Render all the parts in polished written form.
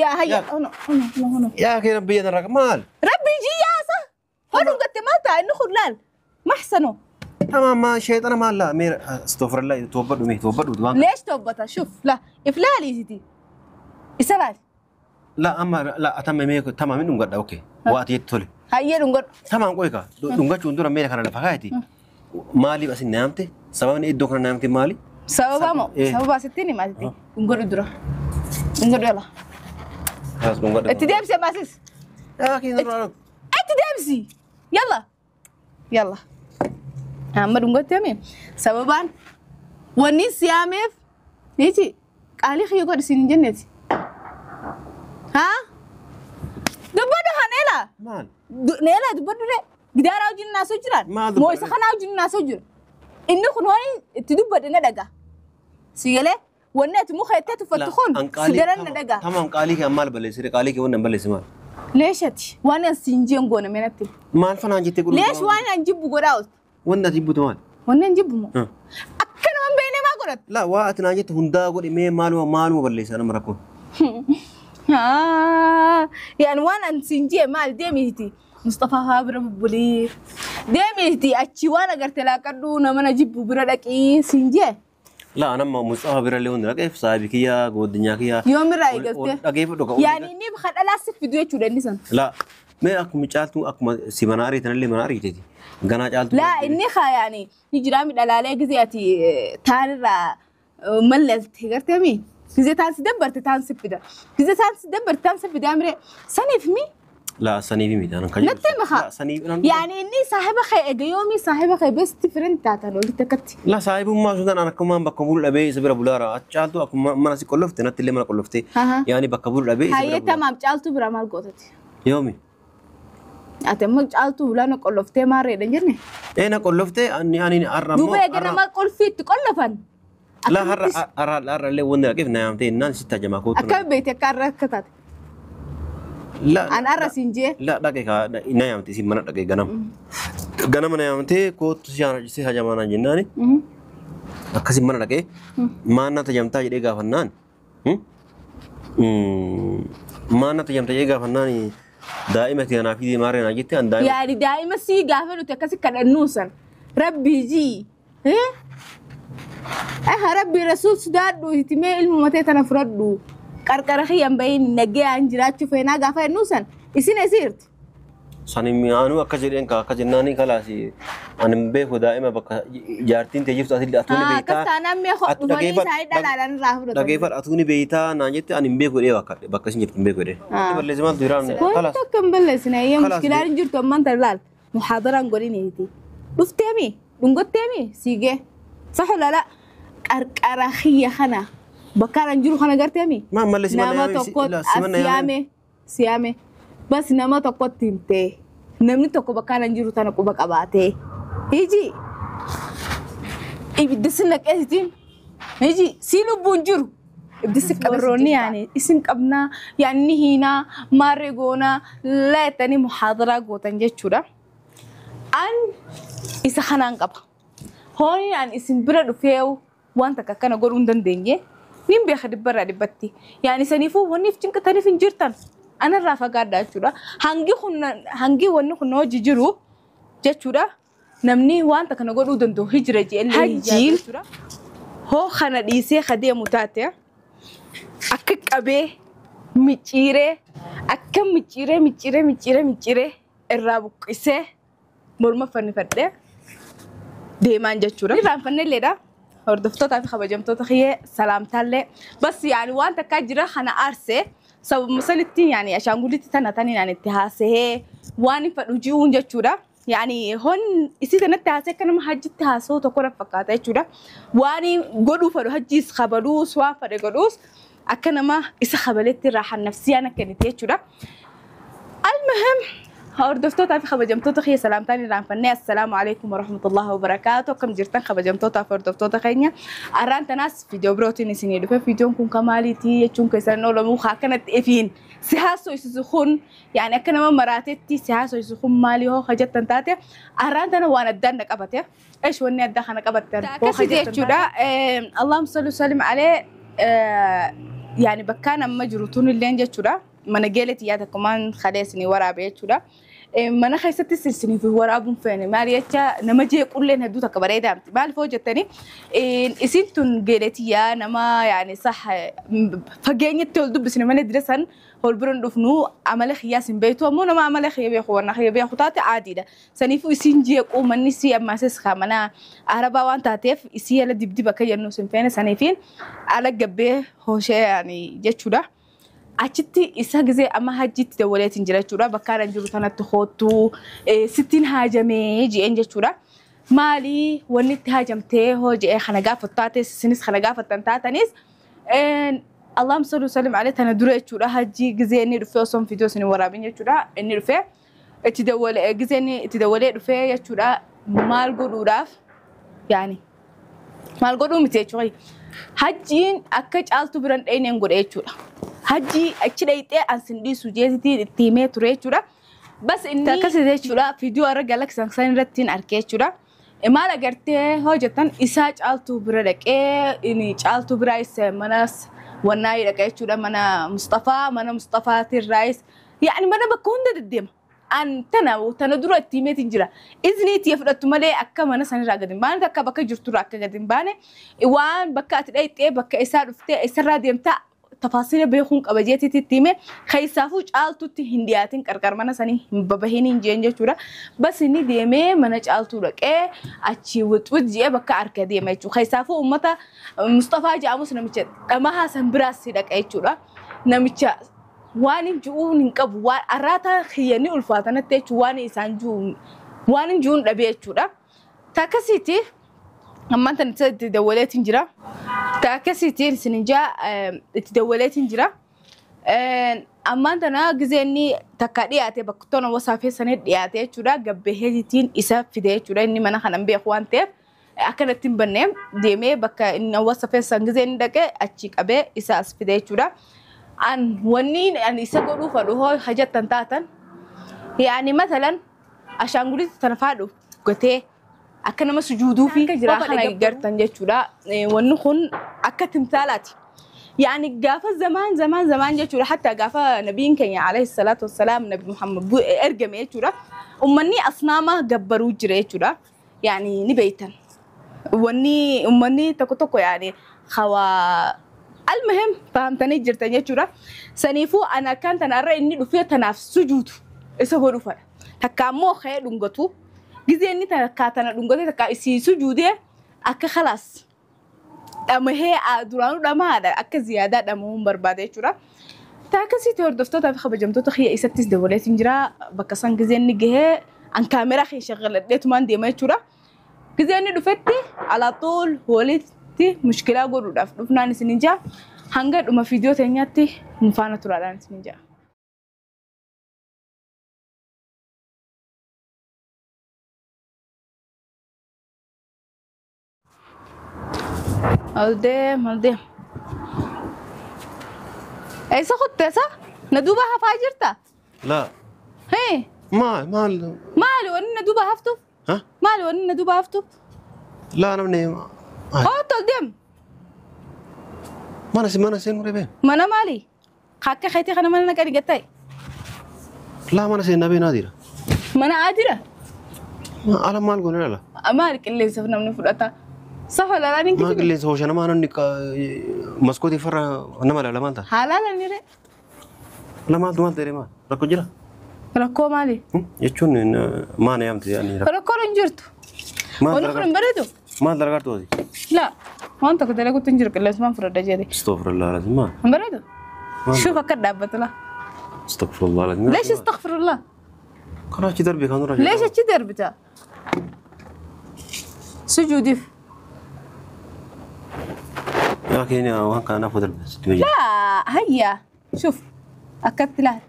Yaa hayya hono hono hono hono. Yaa kee biyya tanarraa maal? Rabbi jii yaasa. Hoo dhungatte maal ta'a inni kun laal. Maxsano. Tamam ma sheexana maal laa mee astaghfirullah toobadhu mee toobadhu waan. Leesh toobbata shuf la iflaaliisiti. Isa laal. La amma la atama mee tamam hin dhungadha okay. Waa ati jetti tole. Hayyee dhungadhu. Tamam qoy ka dhungachuun dura mee kana lafa kaayati. Maaliif asin naamte? Sababni iddoo kana naamte maali? Sababa moo? Sababa asittiin himaatiti. Dhungadhu dura. Dhungadhu yala. As dhungadha. Itti deebisi abbaasis. Yaa kee nurraa. Itti deebisi. Yalla. Yalla. Amma dhungattee mee? Sababaan wanni siyaameef niiti qaalii kiyya godhi siin hin jenneeti. Haa? Dubbadhu haneela. Maal? Neela dubbadhu ree. Gidaaraa wajjin naasoo jiran. Maal Moo isa dubbadhu? kanaa wajjin naasoo jira. Inni kun ho'i itti dubbadhe na dhaga. Si galee wanni ati muka itti tuffattu kun si daran na dhaga. Tamam qaalii kee maal balleessire? Qaalii kee wanni hin balleesse maal? Leeshati waan an siin jeen goone menatti. Maal fanaan jettee godhu? Leesh waan an jibbu godhaa ooltu. Wanni ati jibbutu maal? Wanni an jibbu moo? Akka nama hin beekne maa godhatte? La waa ati naan jette hundaa godhe mee maaluma maaluma balleessa nama rakkoon. Yaani waan an siin jee maal deemiti Mustafaa faa bira bubbulii deemiti achi waan agarte laaqadhu nama na jibbu bira dhaqii siin jee. La anamma Mustafaa bira illee hundi dhaqeef saahibi kiyyaa godinyaa kiyyaa. Yoomirraa eegalte? Dhageeffadhu ka. Yaani inni kadhalaa si fidu jechuudha inni san. La mee akkuma caaltuu akkuma si mana ariitan illee mana ariiteeti. Ganaa caaltuu. Laa inni haa yaani ni jiraa midhalaalee gizee ati taanirraa mallalte gartee mi? Gizee taan si dabbarte taan si fida. Gizee taan si dabbarte taan si fida miree saniif mi? La saniif miti anan kan Natti hima haa. La saniif. Yaani inni saahiba kee eega yoomii saahiba kee best friend taatan walitti akkatti. La saahibummaa sun tan akkumaan bakka bulu dhabee isa bira bulaara. Caaltuu akkuma mana si qollofte natti illee mana qollofte. Yaani bakka bulu dhabee isa bira Hayyee bulaara. tamaam caaltuu bira maal gootati? Yoomi? Ati ammoo caaltuu bulaa na qolloftee maarreedha hin jenne? Ee na qollofte ani ani har'a ammoo. Duuba eega nama qolfii itti qollofan. La har'a har'a har'a illee wanni dhaqeef na yaamtee innaan sitti hajamaa kootu. Akkami beekte akka har'a akka taate? La An har'a siin jee. La dhaqe ka na yaamte isin mana dhaqe ganama. Ganama na yaamtee kootu si hajamaa naan jennaani. Akkasin mana dhaqee maan na tajamtaa jedhee gaafannaan. Maan na tajamtaa jedhee gaafannaan daa'ima itti anaa fi maarree naa jette an daa'ima. Yaani daa'ima sii gaafa nuti akkasi kadhannuu san rabbii jii. Rabbii rasuul sodaadhu itti mee ilmu matee tana fudhadhu. Qarqara kiyyan bahin nagayaan jiraachuu feenaa gaafa jennuu san isin esiirti. Sani anuu akkas jedheen ka akkas jennaani kalaasi ani hin beeku daa'ima bakka jaartiin ta'e jirtu atillee atuuni Akkas beektaa. taanaan mee dhufanii isaanii dhalaadhaan irraa fudhatan. Dhageeffadhu atuuni beektaa naan jette ani hin beeku jedhee bakka bakka isin jirtu hin beeku jedhee. Balleessi maaltu jiraan Wanti kalaas. tokko hin balleessine ayyee Kalaas mushkilaan hin jirtu ammaan tana laal muhaadaraan godhiniiti. Dhufteemi dhungatteemi siigee saxu lala qarqara kiyya kana bakkaan jiru kana garteemi. Maal mallee si mana Nama yaame tokko si mana yaame. siyaame siyaame bas nama tokkotti himtee namni tokko bakkaan jiru tana quba qabaatee hiji ibidda si naqeesitiin hiji si lubbuun jiru ibidda si qabroonni yaani isin qabnaa yaani ni hiinaa maarree goonaa laayatanii muhaadaraa gootan jechuudha. An isa kanaan qaba. Hooniin an isin bira dhufeewu waan takka akkana godhuu hin dandeenye nin beeka dhibbarraa dhibbatti. Yaani saniifuu wanni if cinqataniif hin jirtan anarraa fagaadha jechuudha. Hangi kun hangi wanni kun hojii jiru jechuudha. Namni waan takka na godhuu danda'u hijira jeellee Hajjiin jechuudha. Hoo kana dhiisee ka deemu taate akka qabee micciiree akka micciiree micciiree micciiree micciiree irraa buqqisee morma fannifadhee deemaan jechuudha. Irraanfannelleedha. Hordoftootaa fi kabajamtoota kiyyee salaamtaallee bas yaani waan takkaa jira kana aarsee sababuma sanitti yaani ashaangulitti tana taniin ani itti haasa'ee waan hin fadhu ji'uun jechuudha. Yaani hon isii tanatti haasa'ee akka nama hajjitti haasa'u tokko na fakkaata jechuudha. Waan godhuu fadhu hajjiis kabaluus waan fadhe godhuus akka nama isa kabaletti raahan nafsiyaan akka inni jechuudha. المهم Hordoftootaa fi kabajamtoota kiyya salaamtaan irraanfannee assalaamu alaikum warahmatullahi wabarakaatu. Akkam jirtan kabajamtootaa fi hordoftoota keenya. Arraan tanaas viidiyoo birootiin isinii dhufe. Viidiyoon kun kamaaliitii jechuun keessan oolamu akkanatti ifiin si haasofsiisu kun yaani akka nama maraatetti si haasofsiisu kun maalii hoo hojjettan taate arraan tana waan addaan na qabate. Eesh wanni addaa kana qabatte hoo Akkasii jechuudha. Allahumma salli wa sallim alee. Yaani bakkaan amma jiru tun illeen jechuudha. Mana geeletti yaa takkumaan kaleessanii waraabee jechuudha. Mana keessatti isiniif waraabuun feene maal jecha nama jeequlleen hedduu takka bareedaa miti. Maaliif hojjettanii isin tun geeletti yaa nama yaani sah fageenyatti ol dubbisne malee dira san ol bira hin dhufnu amala xiyyaas hin beektu ammoo nama amala xiyya beeku wanna xiyya beeku taate aadiidha. Saniifuu isin jeequu manni si ammaasis mana arabaa waan taateef isii ala dibdib akka jennu sin feene saniifiin ala gabbee hooshee yaani jechuudha. Achitti isa gisee amma hajjitti dawwaleetiin jira jechuudha. Bakka ani jiru sanatti hoottuu sittiin haajamee ji'een jechuudha. Maali wanni itti haajamtee hoo ji'ee kana gaafattu taates isinis kana gaafattan taatanis Allahumma salli wa sallim alayhi tana dura jechuudha. Hajji gisee inni dhufee osoo hin fidoo isin waraabin jechuudha. Inni dhufee itti dawwalee gisee inni itti dawwalee dhufee jechuudha. Maal godhuudhaaf yaani maal godhuu miti jechuudha. Hajjiin akka caaltu biran dheeneen godhe jechuudha. Hajji achi dhayxee ansin dhiisu jeetitiin itti himee ture jechuudha. Bas inni akkasii jechuudha. Viidiyoo irra galaksan san irratti hin argee jechuudha. Maal agartee hojjetan isaa caaltuu bira dhaqee inni caaltuu biraa isa manas wannaa dhaqee jechuudha. Mana Mustafaa mana Mustafaatirraayis yaani mana bakka hunda deddeema. An tana dura itti himeetiin jira. Izni itti fudhattu malee akka mana sanirraa gadi hin baane akka bakka jirturraa akka gadi hin baane waan bakka ati dhayxee bakka isaa dhuftee isarraa deemtaa tafaasila beekuun qaba jeetitti itti hime keessaafuu caaltutti hin dhiyaatin qarqar mana sanii hin babahin hin jeen jechuudha. Bas inni deemee mana caaltuu dhaqee achi wixwix ji'ee bakka harka deema jechuudha. Keessaafuu uummata Mustafaa jedhamus namicha dhamahaa san biraas dhaqa jechuudha. Namicha waan hin ji'uun hin qabu waan arraata kiyyanii ulfaatanatti jechuudha waan isaan ji'uun waan hin ji'uun dhabee jechuudha. Takkasiiti ammaan tan itti dawwaleetiin jira. Takkasiitiin isin jaa itti dawwaleetiin jira. Ammaan tana gisee inni takka dhiyaate bakka tola wasaafee sanii dhiyaate jechuudha. Gabbeetiin isa fide jechuudha. Inni mana kana hin beeku waan ta'eef akkanatti hin banne deemee bakka inni wasaafee san gisee inni dhaqee achi qabee isa as fide jechuudha. An wanni ani isa godhuu fadhu hoo hajattan taatan yaani matalan ashaangulitti tana faadhu gatee akka nama sujuuduu fi jira kana gartan jechuudha. Wanni kun akka timtaalaati. Yaani gaafa zamaan zamaan zamaan jechuudha. Hatta gaafa nabiin keenya alayhi salaatu wassalaam nabi Muhammad ergame jechuudha. Ummanni asnaama gabbaruu jira jechuudha. Yaani ni beektan. Wanni ummanni tokko tokko yaani hawaa المهم فهمتني jirtan jechuudha. Saniifuu ana akkaan tanarra inni dhufee tanaaf sujuudu isa godhu fadha. Takka ammoo ka'ee dhungatu. Gisee inni takka tana dhungate takka isii sujuudee akka khalaas dhamahee duraanuu dhamaadha akka ziyaadaa dhamahuun barbaade jechuudha. Takkasiitti hordoftootaa fi kabajamtoota kiyya isattis dabaleetiin jira. Bakka san gisee inni gahee an kaameraa kiyya shaqaladheetumaan deema jechuudha. Gisee inni dhufetti alaaxuul walitti mushkilaa godhuudhaaf dhufnaan isin jaa hanga dhuma viidiyoo teenyaatti nu faana turaadhaan isin jaa. Ol deem ol deem. Eessa kutte isa? Na duuba hafaa jirta? Laa. Hee. Maal maal? Maali wanni na duuba haftuuf? Ha? Maali wanni na duuba haftuuf? Laa namni. Oot ol deem. Mana si mana seenuu reebeen? Mana maali? Akka keetii kana mana naqanii gattaa'e. Laa mana seenaa been adiidha. Mana adiidha? Ala maal goone lala? Maali qilleensaaf namni fudhata? Safa lalaan hin Maal qilleensa hoosha nama namni maskootii farra nama laala maal ta'a? Halaala ni ree. La maaltu maal ta'e maal? Rakkoo jira? Rakkoo maali? Jechuun maana yaamte yaani rakkoo hin jirtu. Wanni kun hin bareedu? Maal dalagaa asi? La waan tokko dalaguutti hin jiru qilleensumaan fudhadha jedhe. Astaghfirullah alazim maal? Hin bareedu? Shuuf akka dhaabbatu la. Astaghfirullah alazim. Leesh astaghfirullah? Kana achi darbe kan dura. Leesh achi darbita? Sujuudiif. Yaa keenya waan kana naaf darbe. Laa hayya shuuf akkatti laal.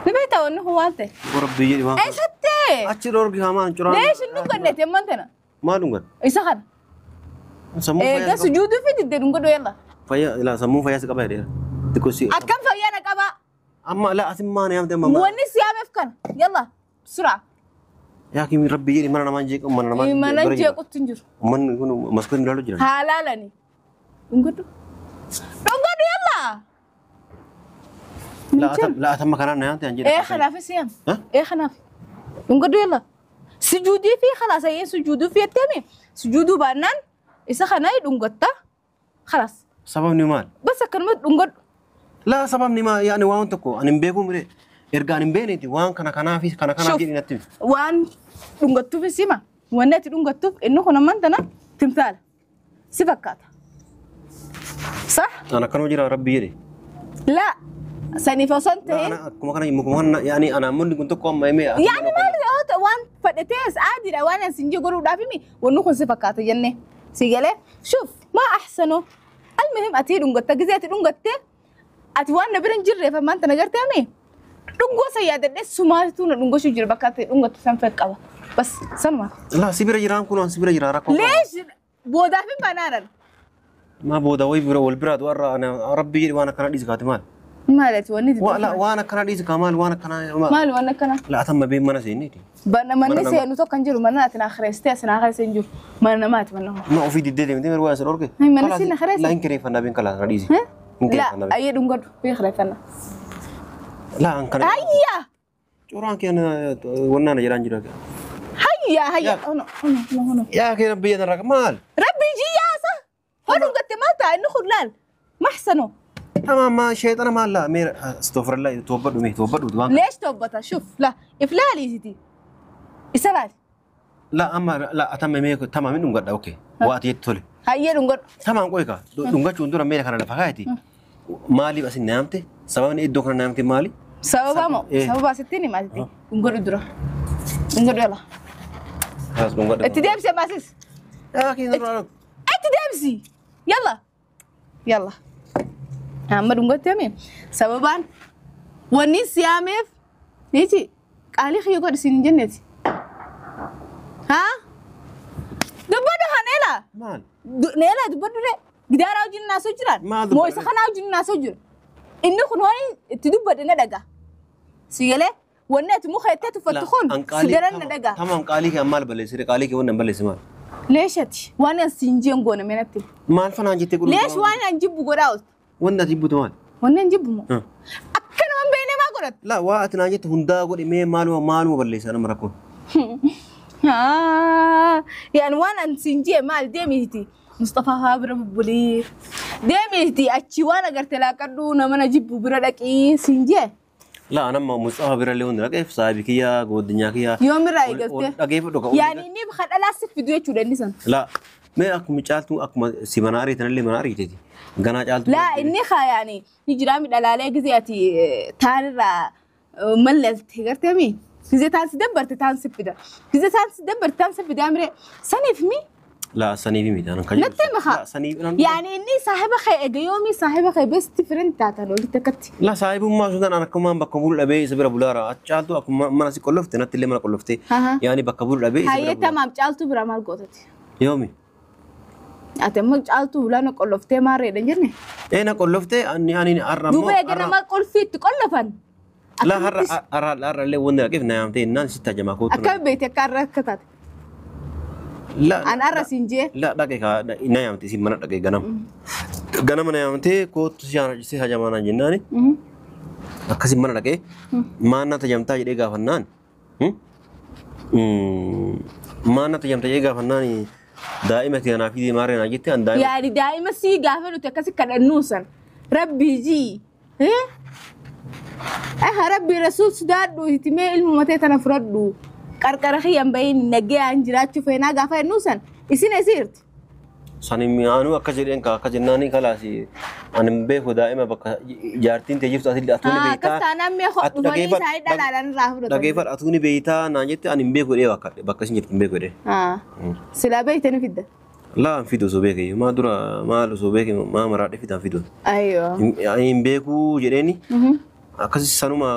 Ni beektaa wanni kun waan ta'e. Rabbi jedhi waan. Eessatti? Achi dhorgi hamaan curaan. Leesh hin dhunganneeti ammaan tana. Maal dhungan? Isa kana. Sammuu fayyaa. Egaa sujuuduu fi diddee dhungadhu yalla. Fayyaa ilaa sammuu fayyaa si qaba jedheera. Xiqqoo si. Akkam fayyaa na qaba? Amma laa asin maana yaamte amma. Wanni si yaameef kana yalla suraa. Yaa kimi rabbi jedhi mana namaan jeequ mana namaan. Mana jeequtti hin jiru. Manni kun maskootiin ilaaluu jira. Haa laalani. Dhungadhu. Dhungadhu yalla. Laa atamma kanaan na yaamte an jedhe. Ee kanaaf si yaam. Ha? Ee kanaaf. Dhungadhu yalla. Sujuudii fi khalaas ayyee sujuuduu fi jettee sujuuduu baannaan isa kana dhungatta khalaas. Sababni maal? Bas akkanuma dhungadhu. Laa sababni maal yaani waan tokko ani hin beeku mire erga ani hin beekneeti waan kana kanaaf kana kanaaf Shuf. jedhi natti himi. Waan dhungattuuf sima. Wanni ati dhungattuuf inni kun ammaan tana timtaala. Si fakkaata. Sah? An akkanuma jira rabbi jedhe. Laa. Saniif osoo hin Laa ta'in. ana akkuma kana mukuma kana yaani ana ammoonni kun tokko amma himee. Yaani maal yoo ta'u waan fedhatees aadiidha waan ani sin godhuudhaaf himi wanni kun si fakkaata jenne. Si galee shuf maa ahsanu. Almuhim ati dhungatta gizee ati dhungatte ati waan na bira hin jirreef ammaan tana gartee himi. Dhungoo san yaadadhee sumaatu na dhungashuu jira bakka ati dhungattu san fedh qaba. Bas sanuma. Laa si bira jiraan kun si bira jira rakkoo. Leesh boodaaf hin banaanan. Maa booda wayi bira wal biraa du'arra ana rabbi jedhi waan akkana dhiisi kaate maal? Maal ati wanni Waa laa waan akkana dhiisi kaa maal waan akkana maal? Maal waan akkana? Laa atamma bee mana seenneeti. Manni Mana nama- seenu tokko hin jiru mana ati na kireessitee as na kireessee hin jiru mana namaati mana nama. Ma ofii diddee deemtee mirga waan sin orge. Hey, mana siin na kireesse? Laa hin kireeffannaa been kalaa na dhiisi. Hin Laa kireeffannaa been. ayyee dhungadhu bee kireeffanna. Laa an kana. Hayya Coraan kee wannaan jedhaan jira. hayya hayya ono ono ono ono. Yaa kee biyya tanarraa maal? Rabbi jiyyaasa hoo dhungatte maal ta'a inni kun laal maxsano. Tamam ma sheexana maal laa mee astaghfirullah toobadhu mee toobadhu waan. Leesh toobbata shuf la if laaliisiti isa laali. Laa amma laa atamma mee tamam hin dhungadha okay. Waa ati jetti tole. Hayyee dhungadhu. Tamam qoy kaa dhungachuun dura mee kana lafa kaayati. Maaliif asin naamte? Sababni iddoo kana naamte maali? Sababa moo sababa asittiin himaatiti dhungadhu dura dhungadhu yala. Kaas dhungadha. Itti deebisi abbaasis. Yaa kee nurraa Itti deebisi yalla yalla. Amma dhungattee sababaan wanni siyaameef niiti qaalii kiyya godhi siin hin jenneeti. Haa? Dubbadhu haneela. Maal? Neela dubbadhu de gidaaraa wajjin naasoo jiraan. Maal dubbadhu? Moo isa kanaa wajjin naasoo jira. Inni kun ho'i itti dubbadhe na dhaga. Si galee wanni ati muka itti tuffattu kun si daran na dhaga. Tamam qaalii kee maal balleessire qaalii kee wannan balleesse maal? Leeshati waan an siin jeen goone menatti. Maal fanaan jettee godhu? Leesh waan an jibbu godhaa ooltu. Wanni ati jibbutu maal? Wanni an jibbu moo? Akka nama hin beekne maa godhatte? Laa waa ati naan jette hundaa godhe mee maaluma maaluma balleessa nama rakkoon. Yaani waan an siin jee maal deemiti Mustafaa faa bira bubbulii deemiti achi waan agarte laaqadhu nama na jibbu bira dhaqii siin jee. Laa anamma Mustafaa bira illee hundi dhaqeef saahibi kiyyaa godinyaa kiyyaa. Yoomirraa eegalte. Dhageeffadhu ka. Yaani inni kadhalaa si fidu jechuudha inni san. Laa mee akkuma caaltuu akkuma si mana ariitan illee mana ariiteeti. Ganaa caaltuu. Laa inni kaa yaani ni jiraa midhalaalee gizee ati taanirraa mallatte gartee mi gizee taan si dabbarte taan si fida gizee taan si dabbarte taan si fida amire saniif mi. Laa saniif miti anan kan Natti hima kaa. Laa saniif. Yaani inni saahiba kee eega yoomii saahiba kee best friend taatan walitti akkatti. Laa saahibummaa sun tan akkumaan bakka bulu dhabee isa bira bulaara. Caaltuu akkuma mana si qollofte natti illee mana qollofte. Yaani bakka bulu dhabee isa bira Hayyee bulaara. tamaam caaltuu bira maal gootati? Yoomi? Ati amma caaltuu bulaa na qolloftee maarreedha hin jenne? Ee na qollofte ani ani har'a ammoo. Duuba eega nama qulfii itti qollofan. Laa har'a har'a har'a illee wanni dhaqeef na yaamtee naan sitti hajamaa kootu. Akkami beekte akka har'a akka taate? Laa An har'a siin jee. laa dhaqe kaa na yaamte isin mana dhaqe ganama. Ganama na yaamtee kootu si si hajamaa naan jennaani. Akkasi mana dhaqee maal na tajamtaa jedhee gaafannaan. Maal na tajamtaa jedhee gaafannaan daa'ima kee anaa fi maarree naa jette an daa'ima. Yaani daa'ima sii gaafa nuti akkasi kadhannuu san rabbii jii. Rabbii rasuul sodaadhu itti mee ilmu matee tana fudhadhu qarqara kiyyan bahin nagayaan jiraachuu feenaa gaafa jennuu san isin esiirti. Sani anuu akkas jedheen kaa akkas jennaani kalaas ani hin beeku daa'ima bakka jaartiin ta'e jirtu atillee atuuni Akkas beektaa. taanaan mee dhufanii isaanii dhalaadhaan irraa fudhatan. Dhageeffadhu atuuni beektaa naan jette ani hin beeku jedhee bakka isin jirtu hin beeku jedhee. Silaa beekte ni fidda. Laa hin fidu osoo beeke maa dura maal osoo beeke maa maraadhe fidan fidu. Ayyoo. Hin beeku jedheeni akkasi sanuma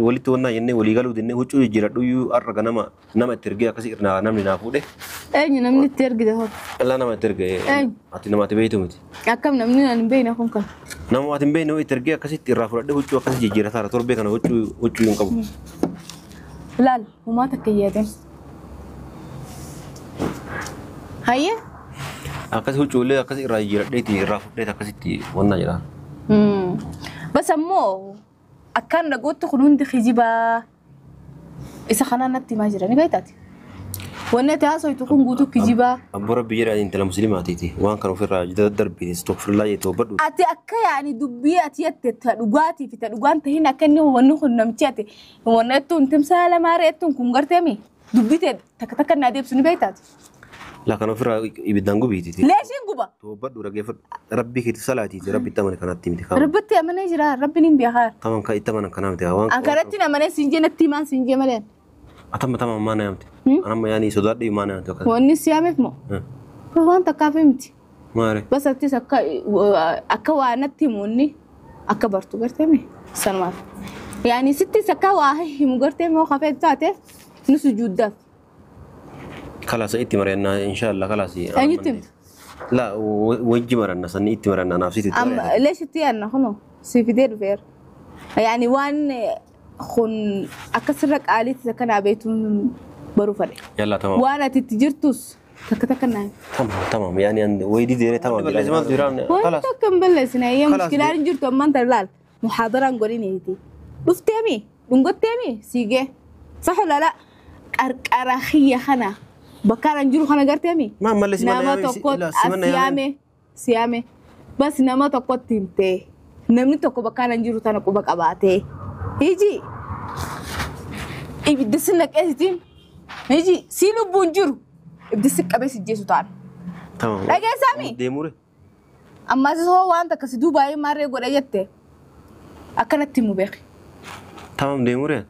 walitti wannaa jennee walii galuu jennee huccuu jijjiiradhu iyyuu har'a ganama nama itti ergee akkasi irraa namni naa fuudhe. Eenyu namni itti ergite hoo? Dhalaa nama itti ergee Eenyu? ati nama ati beektu miti. Akkam namni naan hin beekne kun kan. Nama ati hin beekne itti ergee akkasitti irraa fudhadhe huccuu akkasi jijjiirataara torbee kana huccuu huccuu hin qabu. Laal homaa takka hin yaadin. Hayyee? Akkasi huccuullee akkasi irraa jijjiiradheeti irraa fudheeti akkasitti wannaa jedha. Bas ammoo Akkaan dhagootti kun hundi kijibaa. Isa kanaan natti himaa jira ni beektaati. Wanni ati haasoytu kun guutuu kijibaa. Abboo Rabbi jedhaa intala musliimaatiiti. Waan kan ofirraa darbite astaghfirullah jee toobadhu. Ati akka yaani dubbii ati jette ta dhugaatii fi ta dhugaan tahin akka inni wanni kun namichi ati wanni ettuun timsaa lamaa reettuun kun garteemi dubbii ta'e takka takka naa deebsu ni beektaati. Laa kan ofirraa ibiddaan gubiitiiti. Leeshiin guba. Toobadhu dhaggeeffadhu. Rabbii keetti salaatiiti. Rabbi itti amane kanaatti miti. Rabbitti amanee jira rabbiin hin beekaa. Taman kan itti amanan kanaa miti. Waan An kanatti amanee siin jee natti himaan siin jee malee. Atama tama maana yaamte. Anamma yaani sodaadhe maana yaamte akkas. Wanni si yaameef moo? Waan takkaaf miti. Maare. Bas attis akka akka waa natti himuunni akka bartu garteemi sanumaaf. Yaani sittis akka waa himu garteemi hoo kafee taate nu sujuuddaaf. Kalaas itti mari'annaa inshaallah kalaas. Eenyutti himta? La wajji maranna sanni itti maranna naaf sitti itti Amma mari'anna. leesh itti yaadna kunoo si fidee dhufeera. Yaani waan kun akka sirra qaaliitti akka naa beektuun baruu fedhe. Yalla tamam. Waan ati itti jirtus takka takka naa himi. Tamam tamam yaani an wayii dideere tamam. Waan Kalaas. takka hin balleessine ayyee Kalaas mushkilaan hin jirtu ammaan tana laal muhaadaraan godhineeti. Dhufteemi dhungatteemi siigee saxu lala qarqara xiyya kana bakkaan an jiru kana garteemi. Maa mallee si mana Nama yaame tokko si mana yaame. siyaame siyaame bas nama tokkotti himtee namni tokko bakkaan an jiru tana quba qabaatee hiji ibidda si naqeesitiin hiji si lubbuun jiru ibidda si qabee si jeesu ta'an. Tamam. Dhageessaami? Deemure. Ammas hoo waan takka si duubaayee maarree godhe jette akkanatti himu beeki. Tamam deemure.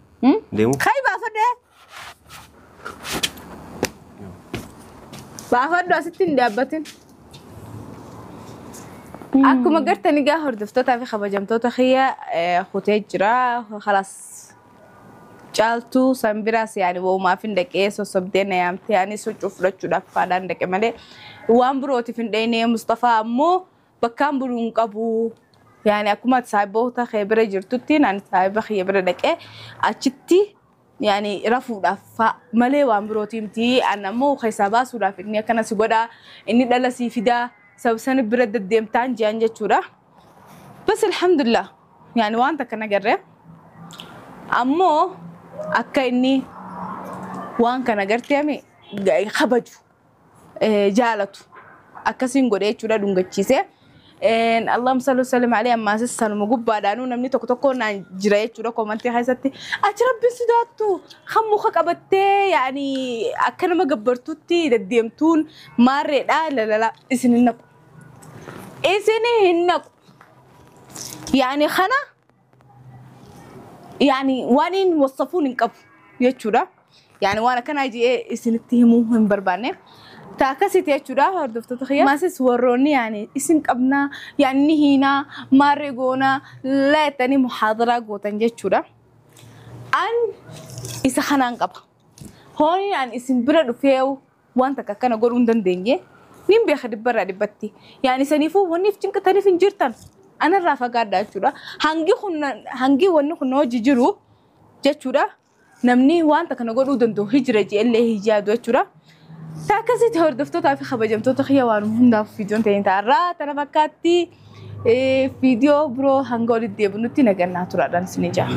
Deemu. Kai baafadhe. Baafadhu asitti hin dhaabbatin. Akkuma gartanii gaa hordoftootaa fi kabajamtoota kiyya kutee jira. Khalaas caaltuu san biraas yaani woomaaf hin dhaqee sossobdee na yaamtee anis huccuu fudhachuudhaaf faadhaan dhaqe malee waan birootiif hin dhayne Mustafaa ammoo bakkaan buluu hin qabu. Yaani akkuma ati saahiboota kee bira jirtutti naan saahiba kiyya bira dhaqee achitti yaani rafuudhaaf fa'a malee waan birootii miti. An ammoo keessaa baasuudhaaf inni akkana si godhaa inni dhala sii fidaa sabsani bira deddeemtaan ji'an jechuudha. Bas alhamdulillah yaani waan takka nagarree. Ammoo akka inni waan kana garteemi kabaju jaalatu akkasiin godhee jechuudha dhungachiisee. Allahumma salli wa sallim alayhi ammaas sanuma gubbaadhaanuu namni tokko tokko naan jira jechuudha koomantii keessatti achi rabbiin sodaattu kan muka qabattee yaani akka nama gabbartutti deddeemtuun maarreedha lalala isin hin naqu. Isin hin naqu. Yaani kana yaani waan hin wasafuun hin qabu jechuudha. Yaani waan akkanaa ji'ee isinitti himuu hin barbaanne. Ta akkasitti jechuudha hordoftoota kiyya. Maasis warroonni yaani isin qabnaa yaani ni hiinaa maarree goonaa laatanii muhaadaraa gootan jechuudha. An isa kanaan qaba. Hooni an isin bira dhufee waan takka akkana godhuu hin dandeenye nin beeka dhibbarraa dhibbatti. Yaani saniifuu wanni if cinqataniif hin jirtan. Anarraa fagaadha jechuudha. Hangi kun hangi wanni kun hojii jiru jechuudha. Namni waan takka na godhuu danda'u hijira jeellee hijaadu jechuudha. Ta akkasitti hordoftootaa fi kabajamtoota kiyya waan hundaaf viidiyoon ta'in ta'arraa tana fakkaatti viidiyoo biroo hanga walitti deebinutti nagannaa turaadhaan isin ijaa.